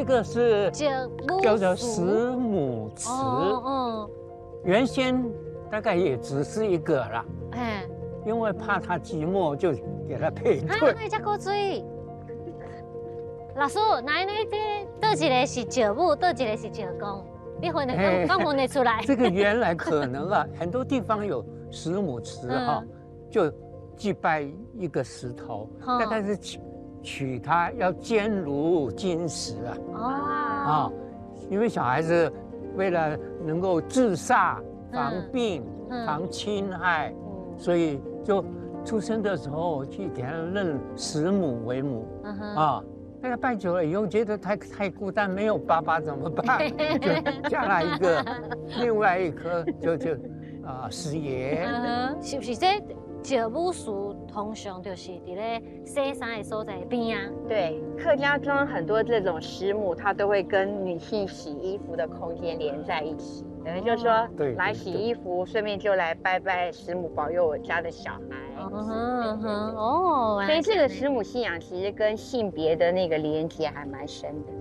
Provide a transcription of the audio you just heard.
個是叫做石母祠。哦，原先大概也只是一個啦。因為怕他寂寞，就給他配對。啊，這閣媠。老師，來，你這佗一个是石母，佗一个是石公，你分得敢分得出來？這個原來可能啊，很多地方有石母祠哈，就祭拜一個石頭，大概是取它要堅如金石啊。啊，因為小孩子為了能夠治煞、防病、防侵害，所以就出生的時候去給他認石母為母啊。那個拜久了以後，覺得太孤單，沒有爸爸怎麼辦？就加了一個另外一顆，就石爺。是不是這石母祠通常就是佇咧洗衫的所在邊啊？對，客家莊很多這種石母，它都會跟女性洗衣服的空間連在一起。等於就是說，來洗衣服，順便就來拜拜石母，保佑我家的小孩。所以這個石母信仰其實跟性別的那個連結還蠻深的。